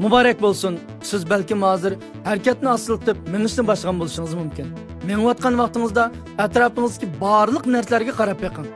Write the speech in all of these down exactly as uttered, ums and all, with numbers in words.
مۇبارەك بولسۇن! سىز بەلكىم ھازىر ھەرىكەتنى ئاستىلىتىپ مېڭىشنى باشلىغان بولۇشىڭىز مۇمكىن. مېڭىۋاتقان ۋاقتىڭىزدا ئەتراپىڭىزدىكى بارلىق نەرسىلەرگە قاراپ بېقىڭ.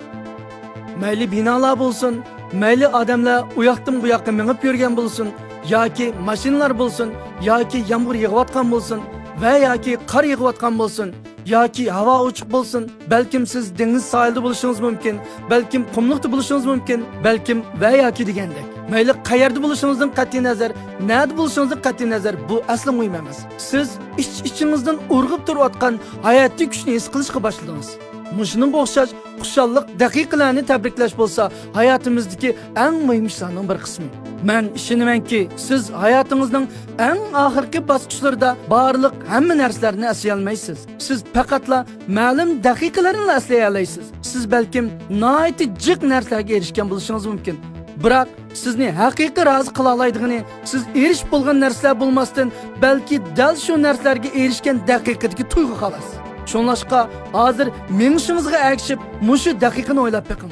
مەيلى بىنالار بولسۇن، مەيلى ئادەملەر ئۇ ياقتىن بۇ ياققا مېڭىپ يۈرگەن بولسۇن، ياكى ماشىنىلار بولسۇن، ياكى يامغۇر يېغىۋاتقان بولسۇن ۋە ياكى قار يېغىۋاتقان بولسۇن، ياكى ھاۋا ئوچۇق بولسۇن، بەلكىم سىز دېڭىز ساھىلىدا بولۇشىڭىز مۇمكىن، بەلكىم قۇملۇقتا بولۇشىڭىز مۇمكىن، بەلكىم ۋە ياكى دېگەندەك. مەيلى قەيەردە بولۇشىڭىزدىن قەتئىينەزەر، نەدە بولۇشىڭىزدىن قەتئىينەزەر، بۇ ئەسلا مۇھىم ئەمەس. سىز ئىچ-ئىچىڭىزدىن ئۇرغۇپ تۇرۇۋاتقان ھاياتىي كۈچنى ھېس قىلىشقا باشلىدىڭىز. مۇشۇنىڭغا ئوخشاش خۇشاللىق دەقىقىلەرنى تەبرىكلەش بولسا ھاياتىمىزدىكى ئەڭ مۇھىم ئىشلارنىڭ بىر قىسمى. مەن ئىشىنىمەنكى، سىز ھاياتىڭىزنىڭ ئەڭ ئاخىرقى باسقۇچلىرىدا بارلىق ھەممە نەرسىلەرنى ئەسلىيەلمەيسىز. سىز پەقەتلا مەلۇم دەقىقىلەرنىلا ئەسلىيەلەيسىز. سىز بەلكىم ناھايىتى جىق نەرسىلەرگە ئېرىشكەن بولۇشىڭىز مۇمكىن. بىراق سىزنى ھەقىقىي رازى قىلالايدىغىنى سىز ئېرىشىپ بولغان نەرسىلەر بولماستىن، بەلكى دەل شۇ نەرسىلەرگە ئېرىشكەن دەقىقىدىكى تۇيغۇ خالاس. شۇڭلاشقا ھازىر مېڭىشىڭىزغا ئەگىشىپ مۇشۇ دەقىقىنى ئويلاپ بېقىڭ.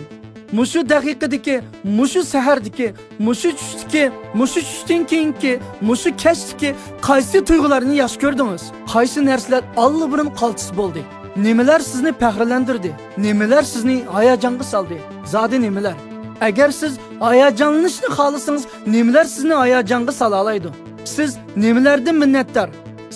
مۇشۇ دەقىقىدىكى، مۇشۇ سەھەردىكى، مۇشۇ چۈشتىكى، مۇشۇ چۈشتىن كېيىنكى، مۇشۇ كەچتىكى قايسى تۇيغۇلارنى ياخشى كۆردىڭىز؟ قايسى نەرسىلەر ئاللىبۇرۇن قالتىس بولدى؟ نېمىلەر سىزنى پەخىرلەندۈردى؟ نېمىلەر سىزنى ھاياجانغا سالدى؟ زادى نېمىلەر؟ ئەگەر سىز ھاياجانلىنىشنى خالىسىڭىز، نېمىلەر سىزنى ھاياجانغا سالالايدۇ؟ سىز نېمىلەردىن مىننەتدار؟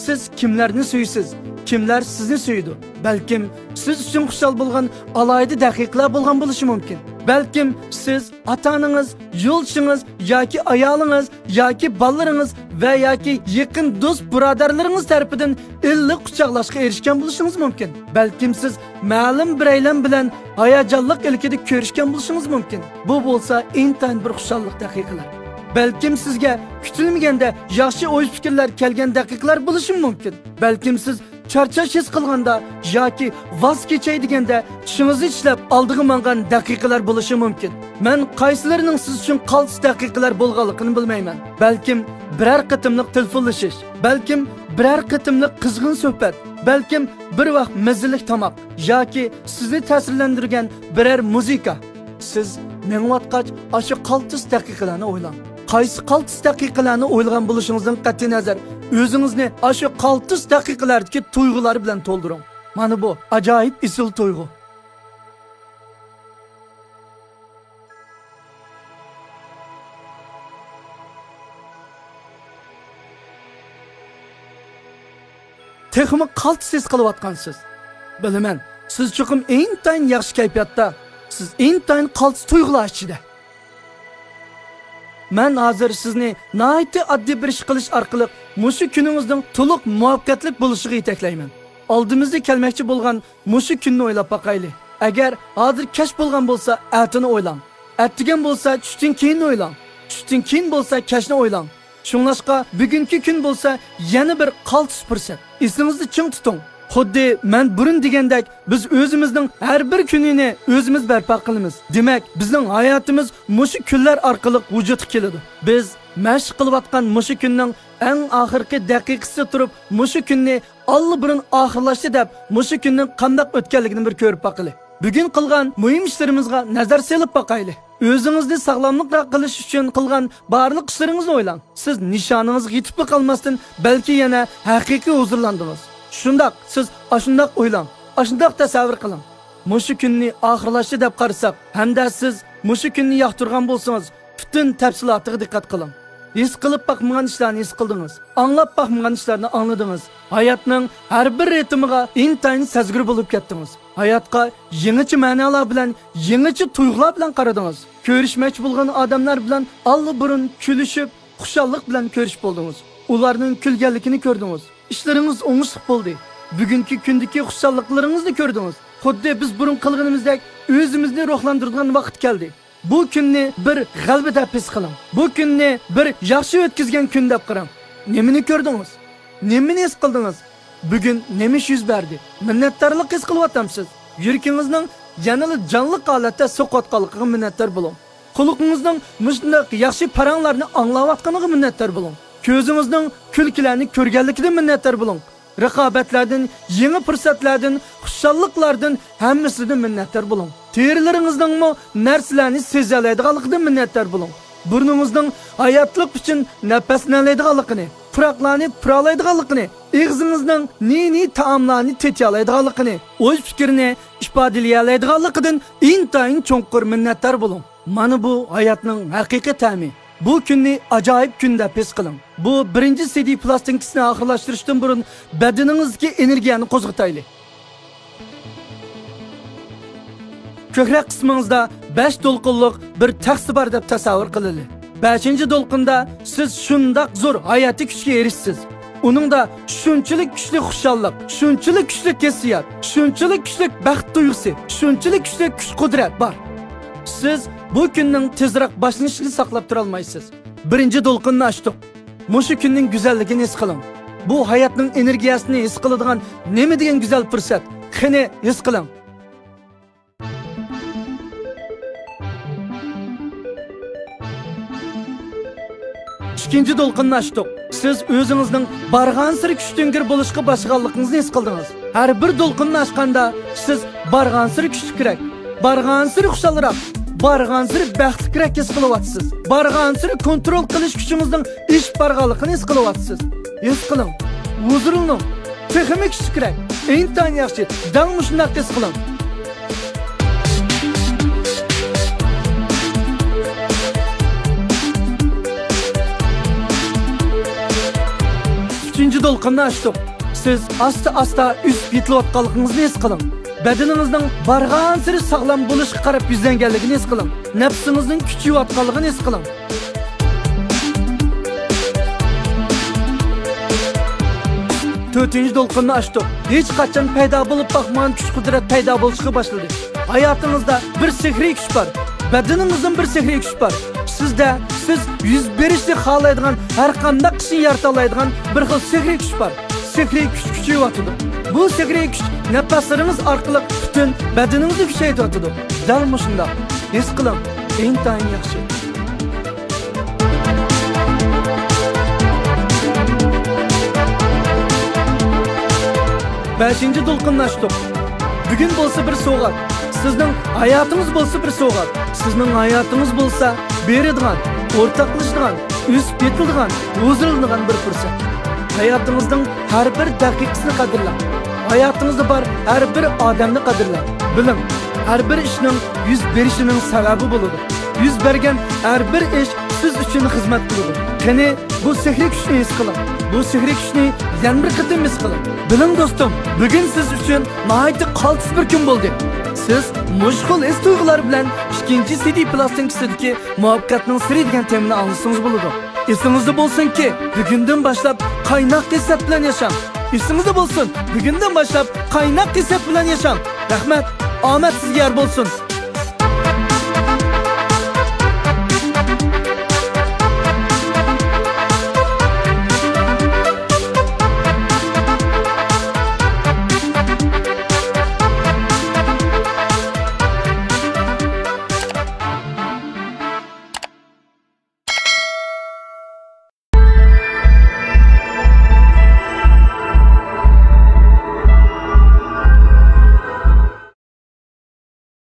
سىز كىملەرنى سۆيىسىز؟ كىملەر سىزنى سۆيىدۇ؟ بەلكىم سىز ئۈچۈن خۇشال بولغان ئالاھىدە دەقىقىلەر بولغان بولۇشى مۇمكىن. بەلكىم سىز ئاتا-ئانىڭىز، يولدىشىڭىز ياكى ئايالىڭىز ياكى بالىلىرىڭىز ۋە ياكى يېقىن دوست-بۇرادەرلىرىڭىز تەرىپىدىن ئىللىق قۇچاقلاشقا ئېرىشكەن بولۇشىڭىز مۇمكىن. بەلكىم سىز مەلۇم بىرەيلەن بىلەن ھاياجانلىق ئىلكىدە كۆرۈشكەن بولۇشىڭىز مۇمكىن. بۇ بولسا ئىنتايىن بىر خۇشاللىق دەقىقىلەر. بەلكىم سىزگە كۈتۈلمىگەندە ياخشى ئوي-پىكىرلەر كەلگەن دەقىقىلەر بولۇشى مۇمكىن. بەلكىم سىز چارچاش ھېس قىلغاندا ياكى ۋاز كېچەي دېگەندە چىشىڭىزنى چىشلەپ ئالدىغا ماڭغان دەقىقىلەر بولۇشى مۇمكىن. مەن قايسىلىرىنىڭ سىز ئۈچۈن قالتىس دەقىقىلەر بولغانلىقىنى بىلمەيمەن. بەلكىم بىرەر قېتىملىق تېلېفونلىشىش، بەلكىم بىرەر قېتىملىق قىزغىن سۆھبەت، بەلكىم بىر ۋاق مەززىلىك تاماق ياكى سىزنى تەسىرلەندۈرگەن بىرەر مۇزىكا. سىز مېڭىۋاتقاچ ئاشۇ قالتىس دەقىقىلەرنى ئويلاڭ. قايسى قالتىس دەقىقىلەرنى ئويلىغان بولۇشىڭىزدىن قەتئىينەزەر، ئۆزىڭىزنى ئاشۇ قالتىس دەقىقىلەردىكى تۇيغۇلار بىلەن تولدۇرۇڭ. مانا بۇ ئاجايىپ ئېسىل تۇيغۇ. تېخىمۇ قالتىس ھېس قىلىۋاتقانسىز. بىلىمەن، سىز چوقۇم ئىنتايىن ياخشى كەيپىياتتا، سىز ئىنتايىن قالتىس تۇيغۇلار ئىچىدە. مەن ھازىر سىزنى ناھايىتى ئاددىي بىر ئىش قىلىش ئارقىلىق مۇشۇ كۈنىڭىزنىڭ تولۇق مۇۋەپپەقىيەتلىك بولۇشىغا يېتەكلەيمەن. ئالدىمىزدا كەلمەكچى بولغان مۇشۇ كۈننى ئويلاپ باقايلى. ئەگەر ھازىر كەچ بولغان بولسا، ئەتىنى ئويلاڭ. ئەتىگەن بولسا، چۈشتىن كېيىننى ئويلاڭ. چۈشتىن كېيىن بولسا، كەچنى ئويلاڭ. شۇڭلاشقا، بۈگۈنكى كۈن بولسا يەنە بىر قالتىس پۇرسەت. ئېسىڭىزدە چىڭ تۇتۇڭ. خۇددى مەن بۇرۇن دېگەندەك، بىز ئۆزىمىزنىڭ ھەر بىر كۈنىنى ئۆزىمىز بەرپا قىلىمىز. دېمەك، بىزنىڭ ھاياتىمىز مۇشۇ كۈنلەر ئارقىلىق ۋۇجۇدقا كېلىدۇ. بىز مەشىق قىلىۋاتقان مۇشۇ كۈننىڭ ئەڭ ئاخىرقى دەقىقىسىدە تۇرۇپ، مۇشۇ كۈننى ئاللىبۇرۇن ئاخىرلاشتى دەپ، مۇشۇ كۈننىڭ قانداق ئۆتكەنلىكىنى بىر كۆرۈپ باقىلى. بۈگۈن قىلغان مۇھىم ئىشلىرىمىزغا نەزەر سېلىپ باقايلى. ئۆزىڭىزنى ساغلاملىقراق قىلىش ئۈچۈن قىلغان بارلىق ئىشلىرىڭىزنى ئويلاڭ. سىز نىشانىڭىزغا يېتىپلا قالماستىن، بەلكى يەنە ھەقىقىي ھۇزۇرلاندىڭىز. شۇنداق، سىز ئاشۇنداق ئويلاڭ، ئاشۇنداق تەسەۋۋۇر قىلىڭ. مۇشۇ كۈننى ئاخىرلاشتى دەپ قارىساق، ھەمدە سىز مۇشۇ كۈننى ياقتۇرغان بولسىڭىز، پۈتۈن تەپسىلاتىغا دىققەت قىلىڭ. ھېس قىلىپ باقمىغان ئىشلارنى ھېس قىلدىڭىز، ئاڭلاپ باقمىغان ئىشلارنى ئاڭلىدىڭىز. ھاياتنىڭ ھەر بىر رىتىمىغا ئىنتايىن سەزگۈر بولۇپ كەتتىڭىز. ھاياتقا يېڭىچە مەنالار بىلەن، يېڭىچە تۇيغۇلار بىلەن قارىدىڭىز. كۆرۈشمەكچى بولغان ئادەملەر بىلەن ئاللىبۇرۇن كۈلۈشۈپ، خۇشاللىق بىلەن كۆرۈشۈپ بولدىڭىز. ئۇلارنىڭ كۈلگەنلىكىنى كۆردىڭىز. ئىشلىرىڭىز ئوڭۇشلۇق بولدى. بۈگۈنكى كۈندىكى خۇشاللىقلىرىڭىزنى كۆردىڭىز. خۇددى بىز بۇرۇن قىلغىنىمىزدەك ئۆزىمىزنى روھلاندۇرىدىغان ۋاقىت كەلدى. بۇ كۈننى بىر غەلىبە دەپ ھېس قىلىڭ. بۇ كۈننى بىر ياخشى ئۆتكۈزگەن كۈن دەپ قاراڭ. نېمىنى كۆردىڭىز؟ نېمىنى ھېس قىلدىڭىز؟ بۈگۈن نېمە ئىش يۈز بەردى؟ مىننەتدارلىق ھېس قىلىۋاتامسىز؟ يۈرىكىڭىزنىڭ يەنىلا جانلىق ھالەتتە سوقۇۋاتقانلىقىغا مىننەتدار بولۇڭ. قۇلىقىڭىزنىڭ مۇشۇنداق ياخشى پاراڭلارنى ئاڭلاۋاتقىنىغا مىننەتدار بولۇڭ. كۆزىڭىزنىڭ كۈلكىلەرنى كۆرگەنلىكىدىن مىننەتدار بولۇڭ. رىقابەتلەردىن، يېڭى پۇرسەتلەردىن، خۇشاللىقلاردىن، ھەممىسىدىن مىننەتدار بولۇڭ. تېرىلىرىڭىزنىڭمۇ نەرسىلەرنى سېزەلەيدىغانلىقىدىن مىننەتدار بولۇڭ. بۇرنىڭىزنىڭ ھاياتلىق ئۈچۈن نەپەسلىنەلەيدىغانلىقىنى، پۇراقلارنى پۇرالايدىغانلىقىنى، ئېغىزىڭىزنىڭ نى-نى تائاملارنى تېتىيالايدىغانلىقىنى، ئوي-پىكىرنى ئىپادىلىيەلەيدىغانلىقىدىن ئىنتايىن چوڭقۇر مىننەتدار بولۇڭ. مانا بۇ ھاياتنىڭ ھەقىقىي تەمى. بۇ كۈننى ئاجايىپ كۈن دەپ ھېس قىلىڭ. بۇ بىرىنچى سىدى پىلاستىنكىسىنى ئاخىرلاشتۇرۇشتىن بۇرۇن بەدىنىڭىزدىكى ئېنېرگىيەنى قوزغىتايلى. كۆكرەك قىسمىڭىزدا بەش دولقۇنلۇق بىر تەخسە بار دەپ تەسەۋۋۇر قىلىلى. بەشىنچى دولقۇندا سىز شۇنداق زور ھاياتىي كۈچكە ئېرىشىسىز. ئۇنىڭدا شۇنچىلىك كۈچلۈك خۇشاللىق، شۇنچىلىك كۈچلۈك ھېسسىيات، شۇنچىلىك كۈچلۈك بەخت تۇيغۇسى، شۇنچىلىك كۈچلۈك كۈچ-قۇدرەت بار. سىز بۇ كۈننىڭ تېزراق باشلىنىشىنى ساقلاپ تۇرالمايسىز. بىرىنچى دولقۇننى ئاچتۇق. مۇشۇ كۈننىڭ گۈزەللىكىنى ھېس قىلىڭ. بۇ ھاياتنىڭ ئېنېرگىيەسىنى ھېس قىلىدىغان نېمە دېگەن گۈزەل پۇرسەت. قېنى، ھېس قىلىڭ. ئىككىنچى دولقۇننى ئاچتۇق. سىز ئۆزىڭىزنىڭ بارغانسېرى كۈچتۈڭگۈر بولۇشقا باشلىغانلىقىڭىزنى ھېس قىلدىڭىز. ھەر بىر دولقۇننى ئاچقاندا، سىز بارغانسېرى كۈچلۈكرەك، بارغانسېرى خۇشالراق، بارغانسېرى بەختلىكرەك ھېس قىلىۋاتىسىز. بارغانسېرى كونترول قىلىش كۈچىڭىزنىڭ ئېشىپ بارغانلىقىنى ھېس قىلىۋاتىسىز. ھېس قىلىڭ، ھۇزۇرلىنىڭ، تېخىمۇ كۈچلۈكرەك، ئىنتايىن ياخشى، دەل مۇشۇنداق ھېس قىلىڭ. ئۈچىنچى دولقۇننى ئاچتۇق. سىز ئاستا-ئاستا ئۆسۈپ يېتىلىۋاتقانلىقىڭىزنى ھېس قىلىڭ. بەدىنىڭىزنىڭ بارغانسېرى ساغلام بولۇشقا قاراپ يۈزلەنگەنلىكىنى ھېس قىلىڭ. نەپسىڭىزنىڭ كۈچىيىۋاتقانلىقىنى ھېس قىلىڭ. تۆتىنچى دولقۇننى ئاچتۇق. ھېچقاچان پەيدا بولۇپ باقمىغان كۈچ-قۇدرەت پەيدا بولۇشقا باشلىدى. ھاياتىڭىزدا بىر سېھرىي كۈچ بار. بەدىنىڭىزدىمۇ بىر سېھرىي كۈچ بار. سىزدە سىز يۈز بېرىشنى خالايدىغان، ھەر قانداق ئىشنى يارىتالايدىغان بىر خىل سېھرىي كۈچ بار. سېھرىي كۈچ كۈچىيىۋاتىدۇ. بۇ سېھرىي كۈچ نەپەسلىرىڭىز ئارقىلىق پۈتۈن بەدىنىڭىزنى كۈچەيتىۋاتىدۇ. دەل مۇشۇنداق. ھېس قىلىڭ. ئىنتايىن ياخشى. بەشىنچى دولقۇننى ئاچتۇق. بۈگۈن بولسا بىر سوۋغات. سىزنىڭ ھاياتىڭىز بولسا بىر سوۋغات. سىزنىڭ ھاياتىڭىز بولسا بېرىدىغان، ئورتاقلىشىدىغان، ئۆسۈپ يېتىلىدىغان، ھۇزۇرلىنىدىغان بىر پۇرسەت. ھاياتىڭىزنىڭ ھەر بىر دەقىقىسىنى قەدىرلەڭ. ھاياتىڭىزدا بار ھەر بىر ئادەمنى قەدىرلەڭ. بىلىڭ، ھەر بىر ئىشنىڭ يۈز بېرىشىنىڭ سەۋەبى بولىدۇ. يۈز بەرگەن ھەر بىر ئىش سىز ئۈچۈن خىزمەت قىلىدۇ. قېنى، بۇ سېھرىي كۈچنى ھېس قىلىڭ. بۇ سېھرىي كۈچنى يەنە بىر قېتىم ھېس قىلىڭ. بىلىڭ دوستۇم، بۈگۈن سىز ئۈچۈن ناھايىتى قالتىس بىر كۈن بولدى. سىز مۇشۇ خىل ھېس-تۇيغۇلار بىلەن ئىككىنچى سىدى پىلاستىنكىسىدىكى مۇۋەپپەقىيەتنىڭ سىرى دېگەن تېمىنى ئاڭلىسىڭىز بولىدۇ. ئېسىڭىزدە بولسۇنكى، بۈگۈندىن باشلاپ قايناق ھېسسىيات بىلەن ياشاڭ. ئېسىڭىزدە بولسۇن، بۈگۈندىن باشلاپ قايناق ھېسسىيات بىلەن ياشاڭ. رەھمەت، ئامەت سىزگە يار بولسۇن.